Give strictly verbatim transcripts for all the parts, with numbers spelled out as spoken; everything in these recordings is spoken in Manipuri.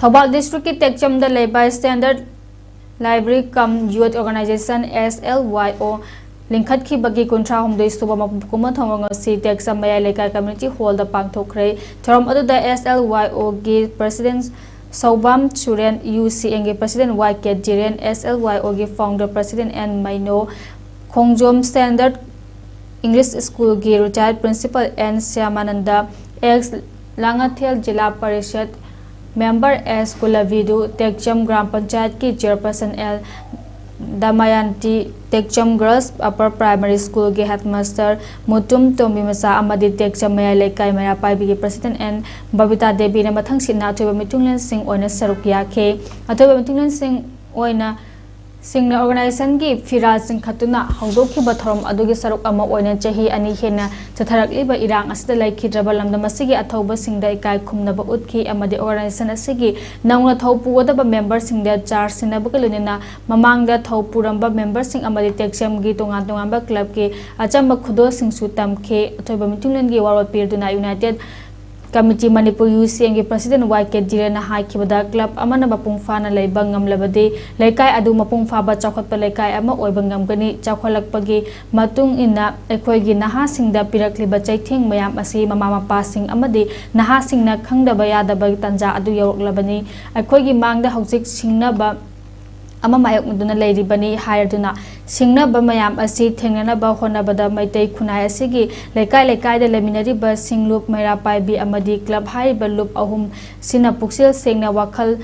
ꯊꯧꯕꯥꯜ ꯗꯤꯁꯇ꯭ꯔꯤꯛꯀꯤ ꯇꯦꯛꯆꯝꯗ ꯂꯩꯕ standard library cum youth organization, S L Y O, ꯂꯤꯡꯈꯠꯈꯤꯕꯒꯤ ꯀꯨꯟꯊ꯭ꯔꯥ ꯍꯨꯝꯗꯣꯏ ꯁꯨꯕ ꯃꯄꯨꯡ ꯀꯨꯝꯑꯣꯟ ꯊꯧꯔꯝ ꯉꯁꯤ ꯇꯦꯛꯆꯝ ꯃꯌꯥꯏ ꯂꯩꯀꯥꯏ ꯀꯝꯃ꯭ꯌꯨꯅꯤꯇꯤ ꯍꯣꯜꯗ ꯄꯥꯡꯊꯣꯛꯈ꯭ꯔꯦ꯫ ꯊꯧꯔꯝ ꯑꯗꯨꯗ S L Y O ꯒꯤ ꯄ꯭ꯔꯁꯤꯗꯦꯟ ꯁꯧꯕꯥꯝ ꯁꯨꯔꯦꯟ, U C N ꯒꯤ president Y K ꯖꯤꯔꯦꯟ, S L Y O ꯒꯤ ꯐꯥꯎꯟꯗꯔ ꯄ꯭ꯔꯁꯤꯗꯦꯟ N ꯃꯩꯅꯣ, ꯈꯣꯡꯖꯣꯝ ꯁ꯭ꯇꯦꯟꯗꯔꯠ ꯏꯪꯂꯤꯁ ꯁ꯭ꯀꯨꯜꯒꯤ ꯔꯤꯇꯥꯌꯔꯠ ꯄ꯭ꯔꯤꯟꯁꯤꯄꯥꯜ N ꯁ꯭ꯌꯥꯃꯥꯅꯟꯗ, ꯑꯦꯛꯁ ꯂꯥꯡꯉꯊꯦꯜ ꯖꯤꯂꯥ ꯄꯔꯤꯁꯠ ꯃꯦꯝꯕꯔ S ꯀꯨꯂꯕꯤꯗꯨ, ꯇꯦꯛꯆꯝ ꯒ꯭ꯔꯥꯝ ꯄꯟꯆꯥꯌꯠꯀꯤ ꯆꯤꯌꯔꯄꯔꯁꯟ L ꯗꯃꯌꯥꯟꯇꯤ, ꯇꯦꯛꯆꯝ ꯒꯔꯜꯁ ꯑꯄꯔ ꯄ꯭ꯔꯥꯏꯃꯥꯔꯤ ꯁ꯭ꯀꯨꯜꯒꯤ ꯍꯦꯗꯃꯥꯁꯇꯔ ꯃꯨꯇꯨꯝ ꯇꯣꯝꯕꯤꯃꯆꯥ ꯑꯃꯗꯤ ꯇꯦꯛꯆꯝ ꯃꯌꯥꯏ ꯂꯩꯀꯥꯏ ꯃꯩꯔꯥ ꯄꯥꯏꯕꯤꯒꯤ ꯄ꯭ꯔꯁꯤꯗꯦꯟ N ꯕꯕꯤꯇꯥ ꯗꯦꯕꯤꯅ ꯃꯊꯪꯁꯤꯠꯅ ꯑꯊꯣꯏꯕ ꯃꯤꯊꯨꯡꯂꯦꯟꯁꯤꯡ ꯑꯣꯏꯅ ꯁꯔꯨꯛ ꯌꯥꯈꯤ꯫ ꯑꯊꯣꯏꯕ ꯃꯤꯊꯨꯡꯂꯦꯟꯁꯤꯡ ꯑꯣꯏꯅ ꯁꯤꯡꯅ ꯑꯣꯔꯒꯅꯥꯏꯖꯦꯁꯟꯒꯤ ꯐꯤꯔꯥ ꯆꯤꯡꯈꯠꯇꯨꯅ ꯍꯧꯗꯣꯛꯈꯤꯕ ꯊꯧꯔꯝ ꯑꯗꯨꯒꯤ ꯁꯔꯨꯛ ꯑꯃ ꯑꯣꯏꯅ ꯆꯍꯤ ꯑꯅꯤ ꯍꯦꯟꯅ ꯆꯠꯊꯔꯛꯂꯤꯕ ꯏꯔꯥꯡ ꯑꯁꯤꯗ ꯂꯩꯈꯤꯗ꯭ꯔꯕ ꯂꯝꯗꯝ ꯑꯁꯤꯒꯤ ꯑꯊꯧꯕꯁꯤꯡꯗ ꯏꯀꯥꯏ ꯈꯨꯝꯅꯕ ꯎꯠꯈꯤ ꯑꯃꯗꯤ ꯑꯣꯔꯒꯅꯥꯏꯖꯦꯁꯟ ꯑꯁꯤꯒꯤ ꯅꯧꯅ ꯊꯧ ꯄꯨꯒꯗꯕ ꯃꯦꯝꯕꯔꯁꯤꯡꯗ ꯆꯥꯔꯖ ꯁꯤꯟꯅꯕꯒ ꯂꯣꯏꯅꯅ ꯃꯃꯥꯡꯗ ꯊꯧ ꯄꯨꯔꯝꯕ ꯃꯦꯝꯕꯔꯁꯤꯡ ꯑꯃꯗꯤ ꯇꯦꯛꯆꯝꯒꯤ ꯇꯣꯉꯥꯟ ꯇꯣꯉꯥꯟꯕ ꯀ꯭ꯂꯕꯀꯤ ꯑꯆꯝꯕ ꯈꯨꯗꯣꯜꯁꯤꯡꯁꯨ ꯇꯝꯈꯤ꯫ ꯑꯊꯣꯏꯕ ꯃꯤꯊꯨꯡꯂꯦꯟꯒꯤ ꯋꯥꯔꯣꯜ ꯄꯤꯔꯗꯨꯅ united committee Manipur, U C N ꯒꯤ ꯄ꯭ꯔꯁꯤꯗꯦꯟ Y K ꯖꯤꯔꯦꯟꯅ ꯍꯥꯏꯈꯤꯕꯗ, ꯀ꯭ꯂꯕ ꯑꯃꯅ ꯃꯄꯨꯡ ꯐꯥꯅ ꯂꯩꯕ ꯉꯝꯂꯕꯗꯤ ꯂꯩꯀꯥꯏ ꯑꯗꯨ ꯃꯄꯨꯡ ꯐꯥꯕ ꯆꯥꯎꯈꯠꯄ ꯂꯩꯀꯥꯏ ꯑꯃ ꯑꯣꯏꯕ ꯉꯝꯒꯅꯤ꯫ ꯆꯥꯎꯈꯠꯂꯛꯄꯒꯤ ꯃꯇꯨꯡ ꯏꯟꯅ ꯑꯩꯈꯣꯏꯒꯤ ꯅꯍꯥꯁꯤꯡꯗ ꯄꯤꯔꯛꯂꯤꯕ ꯆꯩꯊꯦꯡ ꯃꯌꯥꯝ ꯑꯁꯤ ꯃꯃꯥ ꯃꯄꯥꯁꯤꯡ ꯑꯃꯗꯤ ꯅꯍꯥꯁꯤꯡꯅ ꯈꯪꯗꯕ ꯌꯥꯗꯕ ꯇꯥꯟꯖꯥ ꯑꯗꯨ ꯌꯧꯔꯛꯂꯕꯅꯤ꯫ ꯑꯩꯈꯣꯏꯒꯤ ꯃꯥꯡꯗ ꯍꯧꯖꯤꯛ ꯁꯤꯡꯅꯕ ꯑꯃ ꯃꯥꯌꯣꯛꯅꯗꯨꯅ ꯂꯩꯔꯤꯕꯅꯤ ꯍꯥꯏꯔꯗꯨꯅ, ꯁꯤꯡꯅꯕ ꯃꯌꯥꯝ ꯑꯁꯤ ꯊꯦꯡꯅꯅꯕ ꯍꯣꯠꯅꯕꯗ ꯃꯩꯇꯩ ꯈꯨꯟꯅꯥꯏ ꯑꯁꯤꯒꯤ ꯂꯩꯀꯥꯏ ꯂꯩꯀꯥꯏꯗ ꯂꯩꯃꯤꯟꯅꯔꯤꯕ ꯁꯤꯡꯂꯨꯞ, ꯃꯩꯔꯥ ꯄꯥꯏꯕꯤ ꯑꯃꯗꯤ ꯀ꯭ꯂꯕ ꯍꯥꯏꯔꯤꯕ ꯂꯨꯞ ꯑꯍꯨꯝ ꯁꯤꯅ ꯄꯨꯛꯆꯦꯜ ꯁꯦꯡꯅ ꯋꯥꯈꯜ,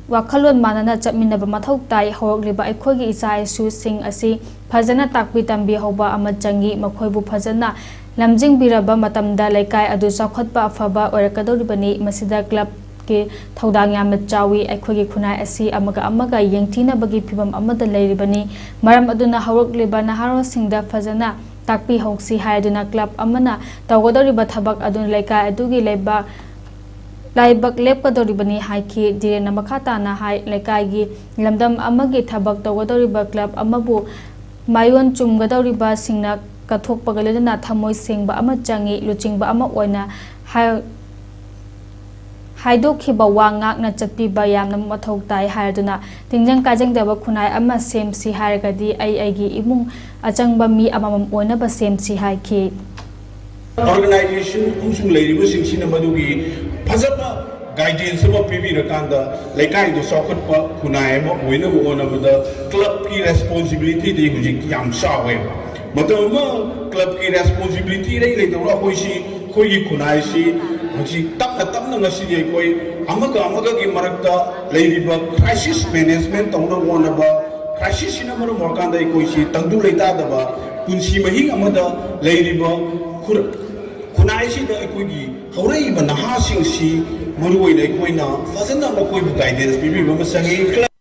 ꯋꯥꯈꯜꯂꯣꯟ ꯃꯥꯟꯅꯅ ꯆꯠꯃꯤꯟꯅꯕ ꯃꯊꯧ ꯇꯥꯏ꯫ ꯍꯧꯔꯛꯂꯤꯕ ꯑꯩꯈꯣꯏꯒꯤ ꯏꯆꯥ ꯏꯁꯨꯁꯤꯡ ꯑꯁꯤ ꯐꯖꯅ ꯇꯥꯛꯄꯤ ꯇꯝꯕꯤꯍꯧꯕ ꯑꯃ ꯆꯪꯏ꯫ ꯃꯈꯣꯏꯕꯨ ꯐꯖꯅ ꯂꯝꯖꯤꯡꯕꯤꯔꯕ ꯃꯇꯝꯗ ꯂꯩꯀꯥꯏ ꯑꯗꯨ ꯆꯥꯎꯈꯠꯄ ꯑꯐꯕ ꯑꯣꯏꯔꯛꯀꯗꯧꯔꯤꯕꯅꯤ꯫ ꯃꯁꯤꯗ ꯀ꯭ꯂꯕ ꯀꯤ ꯊꯧꯗꯥꯡ ꯌꯥꯝꯅ ꯆꯥꯎꯏ꯫ ꯑꯩꯈꯣꯏꯒꯤ ꯈꯨꯟꯅꯥꯏ ꯑꯁꯤ ꯑꯃꯒ ꯑꯃꯒ ꯌꯦꯡꯊꯤꯅꯕꯒꯤ ꯐꯤꯚꯝ ꯑꯃꯗ ꯂꯩꯔꯤꯕꯅꯤ꯫ ꯃꯔꯝ ꯑꯗꯨꯅ ꯍꯧꯔꯛꯂꯤꯕ ꯅꯍꯥꯔꯣꯜꯁꯤꯡꯗ ꯐꯖꯅ ꯇꯥꯛꯄꯤꯍꯧꯁꯤ ꯍꯥꯏꯗꯨꯅ ꯀ꯭ꯂꯕ ꯑꯃꯅ ꯇꯧꯒꯗꯧꯔꯤꯕ ꯊꯕꯛ ꯑꯗꯨ ꯂꯩꯀꯥꯏ ꯑꯗꯨꯒꯤ ꯂꯩꯕꯥꯛ, ꯂꯥꯏꯕꯛ ꯂꯦꯞꯀꯗꯧꯔꯤꯕꯅꯤ ꯍꯥꯏꯈꯤ꯫ ꯗꯤꯔꯦꯟꯅ ꯃꯈꯥ ꯇꯥꯅ ꯍꯥꯏ, ꯂꯩꯀꯥꯏꯒꯤ ꯂꯝꯗꯝ ꯑꯃꯒꯤ ꯊꯕꯛ ꯇꯧꯒꯗꯧꯔꯤꯕ ꯀ꯭ꯂꯕ ꯑꯃꯕꯨ ꯃꯥꯏꯑꯣꯟ ꯆꯨꯝꯒꯗꯧꯔꯤꯕꯁꯤꯡꯅ ꯀꯠꯊꯣꯛꯄꯒ ꯂꯣꯏꯅꯅ ꯊꯃꯣꯏ ꯁꯦꯡꯕ ꯑꯃ ꯆꯪꯏ꯫ ꯂꯨꯆꯤꯡꯕ ꯑꯃ ꯑꯣꯏꯅ ꯍꯥꯏ-, ꯍꯥꯏꯗꯣꯛꯈꯤꯕ ꯋꯥ ꯉꯥꯛꯅ ꯆꯠꯄꯤꯕ ꯌꯥꯝꯅ ꯃꯊꯧ ꯇꯥꯏ ꯍꯥꯏꯗꯨꯅ ꯇꯤꯟꯖꯪ ꯀꯥꯏꯖꯪꯗꯕ ꯈꯨꯟꯅꯥꯏ ꯑꯃ ꯁꯦꯝꯁꯤ ꯍꯥꯏꯔꯒꯗꯤ ꯑꯩ ꯑꯩꯒꯤ ꯏꯃꯨꯡ ꯑꯆꯪꯕ ꯃꯤ ꯑꯃꯃꯝ ꯑꯣꯏꯅꯕ ꯁꯦꯝꯁꯤ ꯍꯥꯏꯈꯤ꯫ ꯑꯣꯔꯒꯅꯥꯏꯖꯦꯁꯟ ꯑꯃꯁꯨꯡ ꯂꯩꯔꯤꯕꯁꯤꯡꯁꯤꯅ ꯃꯗꯨꯒꯤ ꯐꯖꯕ ꯒꯥꯏꯗꯦꯟꯁ ꯑꯃ ꯄꯤꯕꯤꯔꯀꯥꯟꯗ ꯂꯩꯀꯥꯏꯗꯨ ꯆꯥꯎꯈꯠꯄ ꯈꯨꯟꯅꯥꯏ ꯑꯃ ꯑꯣꯏꯅꯕ ꯍꯣꯠꯅꯕꯗ ꯀ꯭ꯂꯕꯀꯤ ꯔꯦꯁꯄꯣꯟꯁꯤꯕꯤꯂꯤꯇꯤꯗꯤ ꯍꯧꯖꯤꯛ ꯌꯥꯝ ꯆꯥꯎꯋꯦ꯫ ꯃꯇꯝ ꯑꯃ ꯀ꯭ꯂꯕꯀꯤ ꯔꯦꯁꯄꯣꯟꯁꯤꯕꯤꯂꯤꯇꯤ ꯂꯩ ꯂꯩꯇꯧꯔ ꯑꯩꯈꯣꯏꯁꯤ ꯑꯩꯈꯣꯏꯒꯤ ꯈꯨꯟꯅꯥꯏꯁꯤ ꯍꯧꯖꯤꯛ ꯇꯞꯅ ꯇꯞꯅ ꯉꯁꯤꯗꯤ ꯑꯩꯈꯣꯏ ꯑꯃꯒ ꯑꯃꯒꯒꯤ ꯃꯔꯛꯇ ꯂꯩꯔꯤꯕ ꯀ꯭ꯔꯥꯏꯁꯤꯁ ꯃꯦꯅꯦꯖꯃꯦꯟ ꯇꯧꯅꯕ ꯍꯣꯠꯅꯕ, ꯀ꯭ꯔꯥꯏꯁꯤꯁꯁꯤꯅ ꯃꯔꯝ ꯑꯣꯏꯔꯀꯥꯟꯗ ꯑꯩꯈꯣꯏꯁꯤ ꯇꯪꯗꯨ ꯂꯩꯇꯥꯗꯕ ꯄꯨꯟꯁꯤ ꯃꯍꯤꯡ ꯑꯃꯗ ꯂꯩꯔꯤꯕ ꯈꯨꯔ- ꯈꯨꯟꯅꯥꯏꯁꯤꯗ ꯑꯩꯈꯣꯏꯒꯤ ꯍꯧꯔꯛꯏꯕ ꯅꯍꯥꯁꯤꯡꯁꯤ ꯃꯔꯨꯑꯣꯏꯅ ꯑꯩꯈꯣꯏꯅ ꯐꯖꯅ ꯃꯈꯣꯏꯕꯨ ꯒꯥꯏꯗꯦꯟꯁ ꯄꯤꯕꯤꯕ ꯑꯃ ꯆꯪꯉꯤ꯫